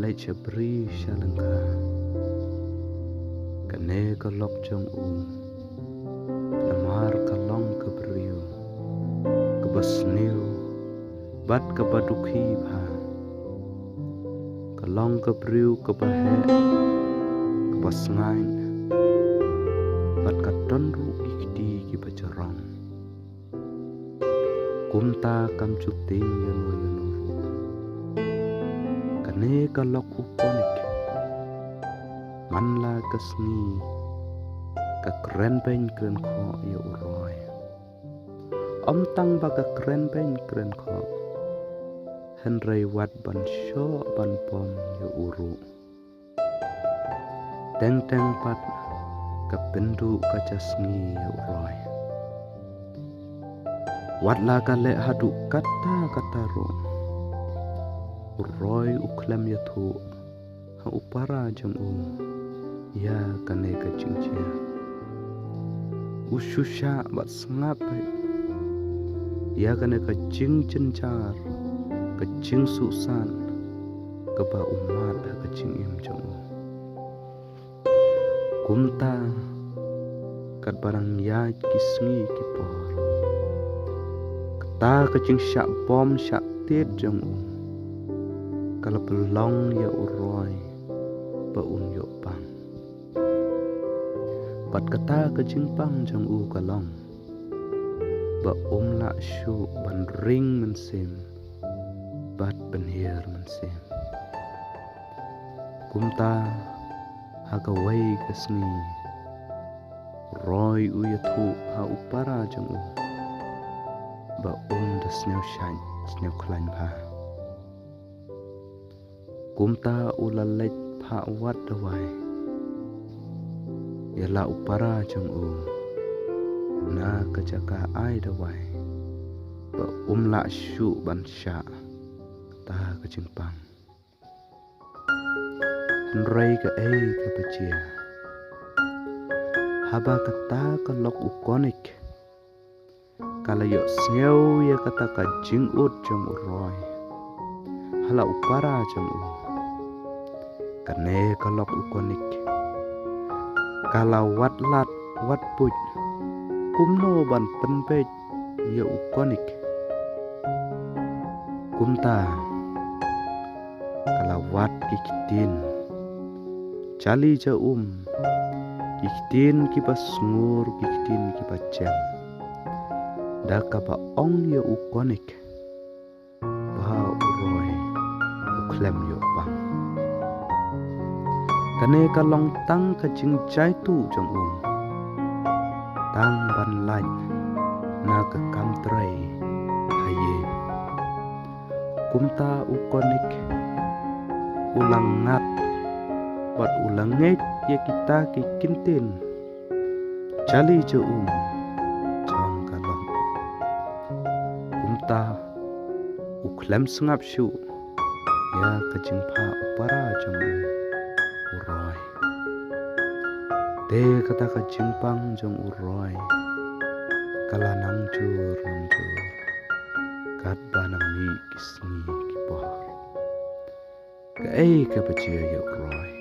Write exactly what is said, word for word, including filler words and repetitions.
Leit sha bri sha lyngkha. Kane ka lok jong u, namar ka long ka briew kaba sniew bad kaba dukhi bha. Ka long ka briew kaba heh, kaba sngain, bad ka don ruh ki kti kiba jrong. Kumta kam ju tieng ïano ïano ruh. Kane ka lok u Konik, man la ka sngi ka kren beiñ kren khoh ïa u Roi. Ym tang ba ka kren beiñ kren khoh, hynrei wat ban shoh ban bom ïa u ruh. Teng teng pat ka pynduh ka ja sngi ïa u Roi. Wat la ka leh haduh katta katta ruh, u Roi u khlem ïathuh ha u para jong u ïa kane ka jingjia. U shu shah bad sngap beit ïa kane ka jingjynjar, ka jingsuhsat kaba u mad ha ka jingim jong u. Kumta, katba nang ïaid ki sngi ki por, kata ka jingshah bom shah tied jong u ka la pynlong ïa u Roi ba un ïoh pang. Bad kata ka jingpang jong u ka long ba um lah shuh ban ring mynsiem bad pynhiar mynsiem. Kumta, ha kawei ka sngi, u Roi u ïathuh ha u para jong u ba um da sniew shait sniew khlaiñ bha. Kumta u la leit phah wad dawai ïa la u para jong u na ka jaka ai dawai ba um lah shuh ban shah kata ka jingpang. Hynrei kaei kaba jia, haba kata ka lok u Konik ka la ïohsngew ïa kata ka jingud jong u Roi ha la u para jong u, kane ka lok u Konik ka la wad lad wad buit kumno ban pynbeit ïa u Konik. Kumta ka la wad ki ktien jali ja um, ki ktien kiba sngur, ki ktien kiba jem, da kaba ong ïa u Konik ba u Roi u khlem ïoh pang. Kane ka long tang ka jingjaituh jong u, tang ban lait na ka kam trei ha ïing. Kumta u Konik u la ngat bad u la ngeit ïa kita ki ktien jali ja um jong ka lok. Kumta u khlem sngap shuh ïa ka jingphah u para jong u, u Roi. Te kata ka jingpang jong u Roi ka la nang jur nang jur katba nang mih ki sngi ki por. Kaei kaba jia ïa u Roi?